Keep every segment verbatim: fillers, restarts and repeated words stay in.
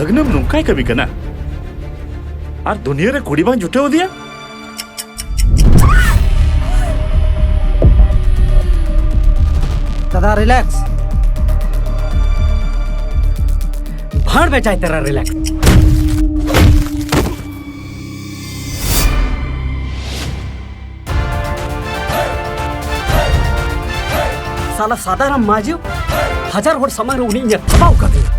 ᱫᱤᱱᱟᱹᱢ ᱱᱚᱝᱠᱟᱭ ᱠᱟᱹᱢᱤ ᱠᱟᱱᱟ᱾ ᱟᱨ ᱫᱩᱱᱤᱭᱟᱹ ᱨᱮ ᱠᱩᱲᱤ ᱵᱟᱝ ᱡᱩᱴᱟᱹᱣ ᱟᱫᱮᱭᱟ? दादा, रिलैक्स। भाड़ में जाए तेरा रिलैक्स। साला सादाराम मांझी ᱦᱟᱡᱟᱨ ᱦᱚᱲ ᱥᱟᱢᱟᱝ ᱨᱮ ᱩᱱᱤ ᱤᱧᱮ ᱛᱷᱟᱯᱟᱣ ᱠᱟᱫᱤᱧᱟ᱾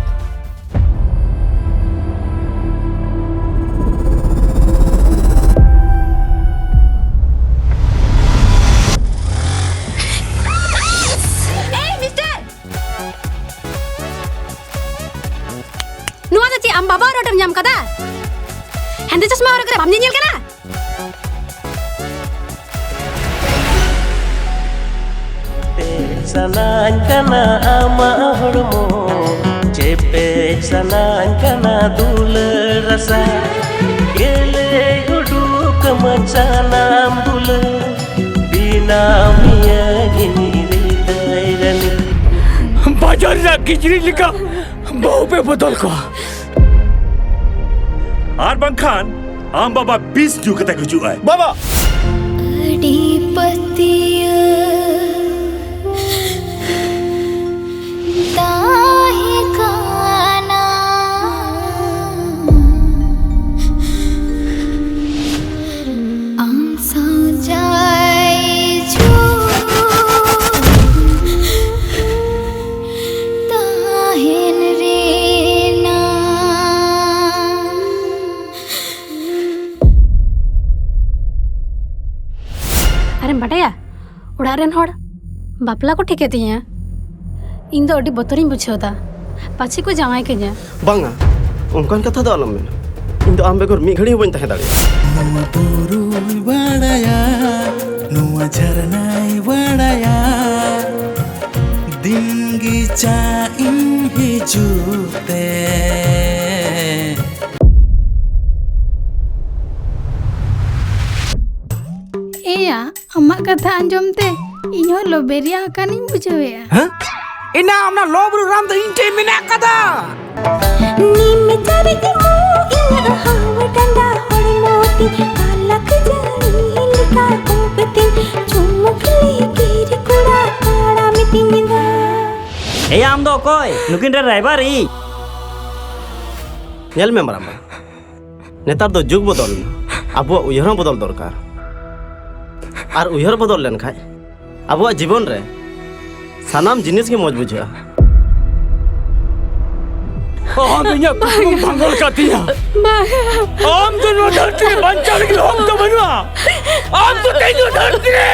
ᱮᱭ ᱢᱤᱥᱴᱟᱨ! ᱱᱚᱣᱟ ᱫᱚ ᱪᱮᱫ ᱟᱢ ᱵᱟᱵᱟ ᱨᱳᱰ ᱨᱮᱢ ᱧᱟᱢ ᱠᱟᱫᱟ? ᱦᱮᱸᱫᱮ ᱪᱚᱥᱢᱟ ᱦᱚᱨᱚᱜ ᱠᱟᱛᱮ ᱵᱟᱢ ᱧᱮᱧᱮᱞ ᱠᱟᱱᱟ? ᱪᱮᱯᱮᱡ ᱥᱟᱱᱟᱧ ᱠᱟᱱᱟ ᱟᱢᱟᱜ ᱦᱚᱲᱢᱚ, ᱪᱮᱯᱮᱡ ᱥᱟᱱᱟᱧ ᱠᱟᱱᱟ ᱫᱩᱞᱟᱹᱲ ᱨᱟᱥᱟ, ᱜᱮᱞᱮ ᱩᱰᱩᱠ ᱟᱢᱟ ᱥᱟᱱᱟᱢ ᱫᱩᱞᱟᱹᱲ, ᱵᱮᱱᱟᱣ ᱢᱮᱭᱟᱹᱧ ᱤᱧ ᱦᱨᱤᱫᱟᱹᱭ ᱨᱟᱹᱱᱤ᱾ ᱵᱟᱡᱟᱨ ᱨᱮᱱᱟᱜ ᱠᱤᱪᱨᱤᱡ ᱞᱮᱠᱟ ᱵᱟᱹᱦᱩ ᱯᱮ ᱵᱚᱫᱚᱞ ᱠᱚᱣᱟ᱾ ᱟᱨ ᱵᱟᱝᱠᱷᱟᱱ ᱟᱢ ᱵᱟᱵᱟ ᱵᱤᱥ ᱧᱩ ᱠᱟᱛᱮ ᱜᱩᱡᱩᱜᱼᱟᱭ᱾ ᱵᱟᱵᱟ! ᱟᱹᱰᱤ ᱯᱟᱹᱛᱭᱟᱹᱣ ᱛᱟᱦᱮᱸ ᱠᱟᱱᱟ ᱟᱢ ᱥᱟᱶ ᱡᱟᱭ ᱡᱩᱜᱽ ᱛᱟᱦᱮᱱ ᱨᱮᱱᱟᱜ᱾ ᱟᱨᱮᱢ ᱵᱟᱰᱟᱭᱟ, ᱚᱲᱟᱜ ᱨᱮᱱ ᱦᱚᱲ ᱵᱟᱯᱞᱟ ᱠᱚ ᱴᱷᱤᱠ ᱮᱫ ᱛᱤᱧᱟ᱾ ᱤᱧ ᱫᱚ ᱟᱹᱰᱤ ᱵᱚᱛᱚᱨᱤᱧ ᱵᱩᱡᱷᱟᱹᱣ ᱮᱫᱟ, ᱯᱟᱪᱷᱮ ᱠᱚ ᱡᱟᱶᱟᱭ ᱠᱟᱹᱧᱟ᱾ ᱵᱟᱝᱟ, ᱚᱱᱠᱟᱱ ᱠᱟᱛᱷᱟ ᱫᱚ ᱟᱞᱚᱢ ᱢᱮᱱᱟ᱾ ᱤᱧ ᱫᱚ ᱟᱢ ᱵᱮᱜᱚᱨ ᱢᱤᱫ ᱜᱷᱟᱹᱲᱤ ᱦᱚᱸ ᱵᱟᱹᱧ ᱛᱟᱦᱮᱸ ᱫᱟᱲᱮᱭᱟᱜᱼᱟ᱾ ᱱᱚᱣᱟ ᱵᱩᱨᱩᱭ ᱵᱟᱲᱟᱭᱟ, ᱱᱚᱣᱟ ᱡᱷᱟᱨᱱᱟᱭ ᱵᱟᱲᱟᱭᱟ, ᱫᱤᱱ ᱜᱮ ᱪᱟ ᱤᱧ ᱦᱤᱡᱩᱜ ᱛᱮ᱾ ᱮᱭᱟ, ᱟᱢᱟᱜ ᱠᱟᱛᱷᱟ ᱟᱸᱡᱚᱢ ᱛᱮ ᱤᱧ ᱦᱚᱸ ᱞᱚᱵᱮᱨᱤᱭᱟ ᱟᱠᱟᱱᱤᱧ ᱵᱩᱡᱷᱟᱹᱣᱮᱫᱼᱟ᱾ ᱦᱮᱸ? ᱮᱱᱟ ᱚᱱᱟ ᱞᱚᱵ ᱨᱮ ᱨᱟᱱ ᱫᱚ ᱤᱧ ᱴᱷᱮᱱ ᱢᱮᱱᱟᱜ ᱠᱟᱫᱟ᱾ ᱱᱤᱢ ᱪᱟᱨᱮᱡ ᱢᱩ ᱤᱧᱟᱹᱜ ᱦᱟᱣ ᱰᱟᱸᱰᱟ ᱦᱚᱲᱢᱚ ᱛᱤᱧ, ᱯᱟᱞᱟᱠ ᱡᱟᱹᱲᱤ ᱞᱮᱠᱟ ᱩᱵ ᱛᱤᱧ, ᱪᱩᱢᱩᱠ ᱞᱤᱜᱤᱨ ᱠᱚᱲᱟ ᱛᱟᱲᱟᱢ ᱛᱤᱧ ᱫᱚ᱾ ᱮᱭᱟ, ᱟᱢ ᱫᱚ ᱚᱠᱚᱭ? ᱱᱩᱠᱤᱱ ᱨᱮ ᱨᱟᱭᱵᱟᱨᱤᱡ᱾ ᱧᱮᱞ ᱢᱮ ᱢᱟᱨᱟᱢᱵᱟ, ᱱᱮᱛᱟᱨ ᱫᱚ ᱡᱩᱜᱽ ᱵᱚᱫᱚᱞ ᱮᱱᱟ, ᱟᱵᱚᱣᱟᱜ ᱩᱭᱦᱟᱹᱨ ᱦᱚᱸ ᱵᱚᱫᱚᱞ ᱫᱚᱨᱠᱟᱨ᱾ ᱟᱨ ᱩᱭᱦᱟᱹᱨ ᱵᱚᱫᱚᱞ ᱞᱮᱱᱠᱷᱟᱡ ᱟᱵᱚᱣᱟᱜ ᱡᱤᱵᱚᱱ ᱨᱮ ᱥᱟᱱᱟᱢ ᱡᱤᱱᱤᱥ ᱜᱮ ᱢᱚᱡᱽ ᱵᱩᱡᱷᱟᱹᱜᱼᱟ᱾ ᱟᱢ ᱤᱧᱟᱹᱜ ᱠᱩᱠᱢᱩᱢ ᱵᱷᱟᱸᱜᱚᱲ ᱠᱟᱫᱤᱧᱟ᱾ ᱵᱟᱝ᱾ ᱟᱢ ᱫᱚ ᱱᱚᱣᱟ ᱫᱷᱟᱹᱨᱛᱤ ᱨᱮ ᱵᱟᱧᱪᱟᱣ ᱞᱟᱹᱜᱤᱫ ᱦᱚᱠ ᱫᱚ ᱵᱟᱹᱱᱩᱜᱼᱟ᱾ ᱟᱢ ᱫᱚ ᱛᱮᱦᱮᱧ ᱱᱚᱣᱟ ᱫᱷᱟᱹᱨᱛᱤ ᱨᱮ